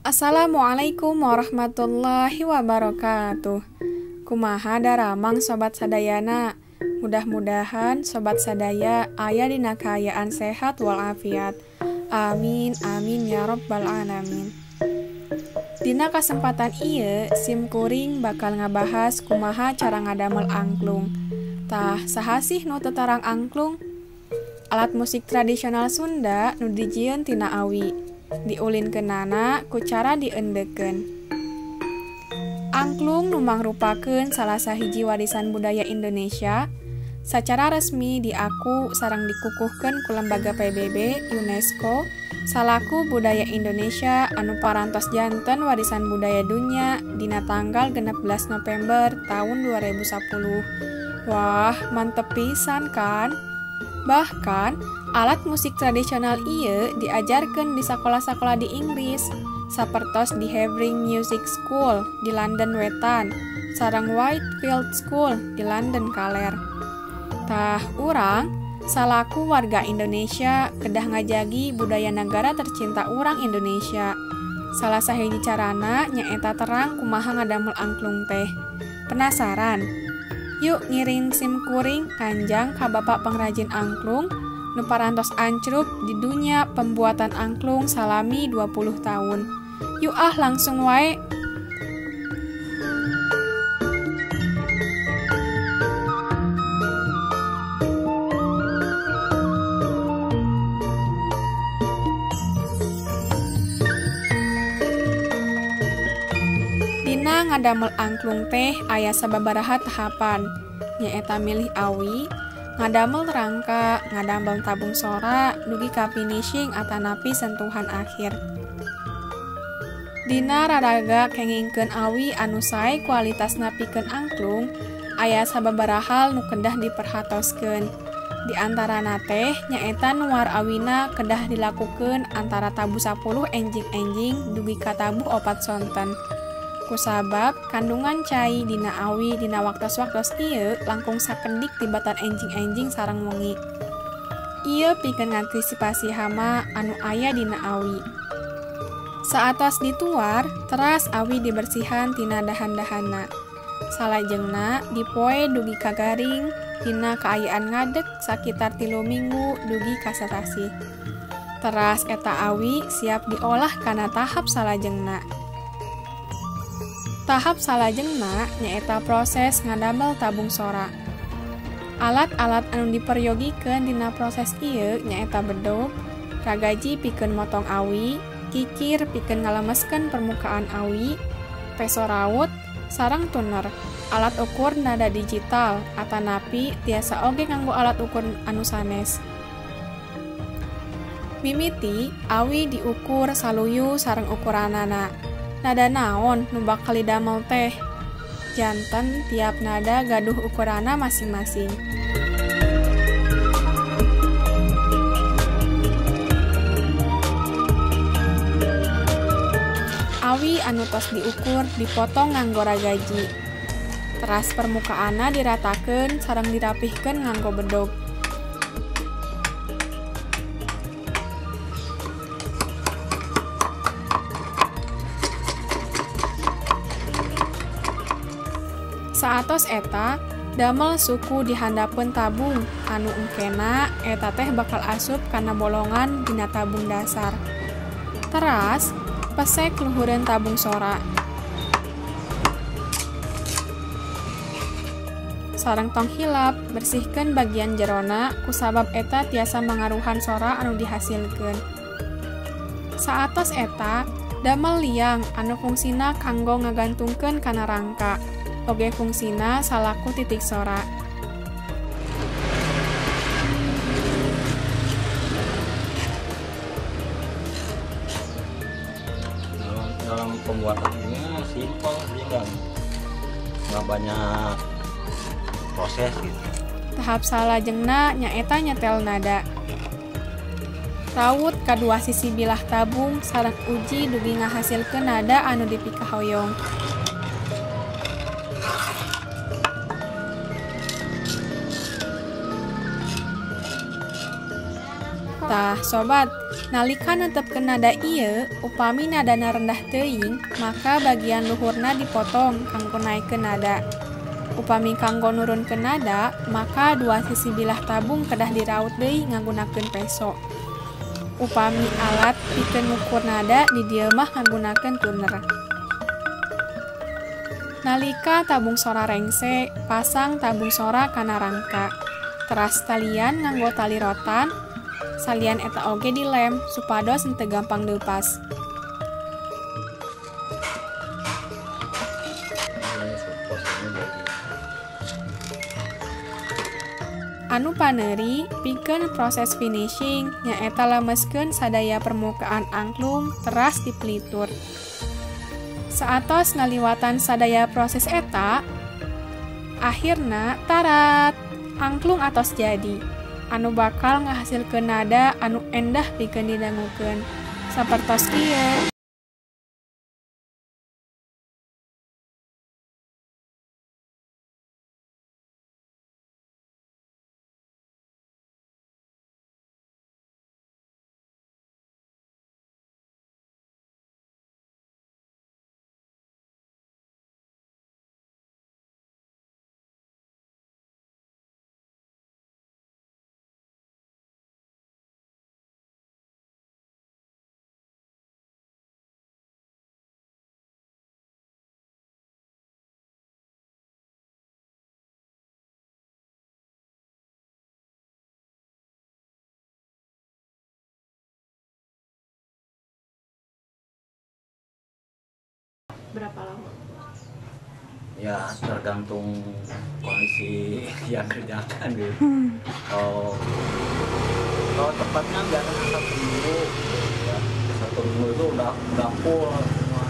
Assalamualaikum warahmatullahi wabarakatuh. Kumaha daramang sobat sadayana. Mudah-mudahan sobat sadaya aya dina kaayaan sehat walafiat. Amin amin ya rabbal alamin. Dina kasempatan ieu sim kuring bakal ngabahas kumaha cara ngadamel angklung. Tah, saha sih nu teu tarang angklung? Alat musik tradisional Sunda nu dijieun tina awi, diulinkeunana ku cara diendeukeun. Angklung nu mangrupakeun salah sahiji warisan budaya Indonesia, sacara resmi diaku sareng dikukuhkeun ku lembaga PBB UNESCO salaku budaya Indonesia anu parantos janten warisan budaya dunya dina tanggal 16 November tahun 2010. Wah, mantep pisan kan? Bahkan, alat musik tradisional ieu diajarkeun di sakola-sakola di Inggris, sapertos di Havering Music School di London Wetan, sareng Whitefield School di London Kaler. Tah, urang salaku warga Indonesia kedah ngajagi budaya negara tercinta urang Indonesia. Salah sahiji carana nyaeta terang kumaha ngadamel angklung teh. Penasaran? Yuk ngiring sim kuring kanjang ka bapak pengrajin angklung nu parantos ancrub di dunia pembuatan angklung salami 20 tahun. Yuk ah langsung wae. Dina ngadamel angklung teh aya sababaraha tahapan, nyaeta milih awi, ngadamel rangka, ngadamel tabung sora, dugi ka finishing atanapi sentuhan akhir. Dina raraga kengingkeun awi anu sae kualitasna pikeun angklung, aya sababaraha hal nu kedah diperhatoskeun. Di antarana teh nyaeta nuar awina kedah dilakukeun antara tabuh 10 enjing-enjing dugi ka tabuh 4 sonten. Kusabab kandungan cai dina awi dina waktos-waktos ieu langkung sakedik tibatan enjing-enjing sareng wengi. Ieu pikeun ngantisipasi hama anu aya dina awi. Saatos dituar, teras awi dibersihan tina dahan-dahanna. Salajengna dipoe dugi ka garing dina kaayaan ngadeg sakitar 3 minggu dugi ka sasasih. Teras eta awi siap diolah kana tahap salajengna. Tahap salajengna nyaeta proses ngadamel tabung sora. Alat-alat anu diperyogikeun dina proses ieu nyaeta bedog, ragaji pikeun motong awi, kikir pikeun ngalemeskeun permukaan awi, peso raut, sareng tuner. Alat ukur nada digital atanapi tiasa oge nganggo alat ukur anu sanes. Mimiti awi diukur saluyu sareng ukuranana. Nada naon nu bakal didamel teh? Janten tiap nada gaduh ukuranna masing-masing. Awi anu tos diukur dipotong nganggo ragaji. Teras permukaanna diratakeun sareng dirapihkeun nganggo bedog. Saatos eta, damel suku dihandapeun tabung anu engkena eta teh bakal asup kana bolongan dina tabung dasar. Teras, pesek luhureun tabung sora. Sareng tong hilap, bersihkeun bagian jerona kusabab eta tiasa mangaruhan sora anu dihasilkeun. Saatos eta, damel liang anu fungsina kanggo ngagantungkeun kana rangka. Oge fungsina salaku titik sora. Dalam pembuatannya simpel sih, nggak banyak proses gitu. Tahap salajengna nyaeta nyetel nada. Raut kadua sisi bilah tabung sareng uji dugi ngahasilkeun nada anu dipikahoyong. Tah sobat, Nalika netepkeun nada ieu, upami nadana rendah teuing, maka bagian luhurna dipotong kanggo naekkeun nada. Upami kanggo nurunkeun nada, maka dua sisi bilah tabung kedah diraut deui ngagunakeun peso. Upami alat pikeun ngukur nada di dieu mah ngagunakeun tuner. Nalika tabung sora rengse, pasang tabung sora kana rangka. Teras talian nganggo tali rotan, salian eta oge dilem supados henteu gampang leupas. Anu paneuri pikeun proses finishing nyaeta lemeskeun sadaya permukaan angklung teras dipelitur. Saatos ngaliwatan sadaya proses eta, akhirna tarat, angklung atos jadi. Anu bakal ngahasilkeun nada anu endah pikeun didangukeun. Sapertos kieu. Berapa lama? Ya tergantung kondisi yang kerjakan gitu. Kalau tepatnya biasanya 1 minggu, ya. 1 minggu itu udah full semua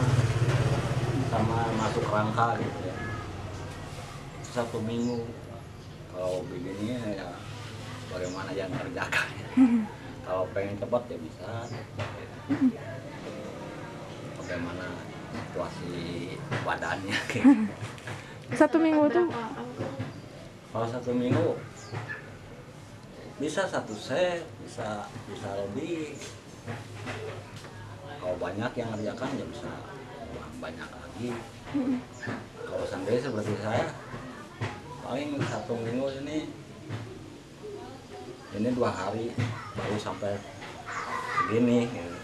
sama masuk rangka gitu ya. Itu 1 minggu. Kalau begini ya bagaimana yang kerjakan. Kalau pengen cepat ya bisa. Gitu. Bagaimana situasi badannya gitu. 1 minggu tuh? Kalau 1 minggu bisa 1 set, bisa lebih. Kalau banyak yang ngerjakan ya bisa banyak lagi. Kalau sendiri seperti saya paling 1 minggu ini 2 hari baru sampai segini gitu.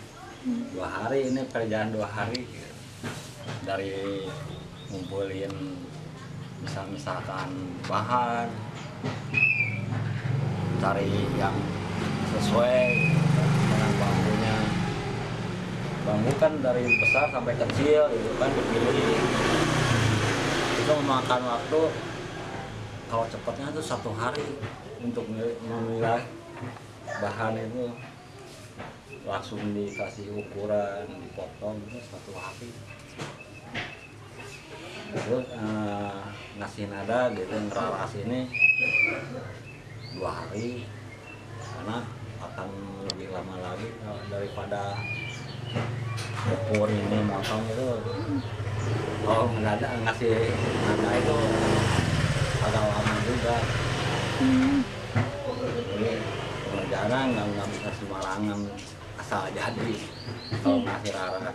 2 hari ini kerjaan 2 hari gitu. Dari ngumpulin misalkan bahan, cari yang sesuai dengan bambunya. Bambu kan dari besar sampai kecil gitu kan dipilih. Itu memakan waktu kalau cepatnya itu 1 hari untuk memilah bahan itu. Langsung dikasih ukuran, dipotong itu 1 hari. Terus ngasih nada gitu, ngeraras ini 2 hari karena akan lebih lama lagi daripada ukur ini motong itu. Kalau nada ngasih nada itu agak lama juga. Jadi pengerjaan nggak bisa sembarangan asal jadi kalau ngasih raras.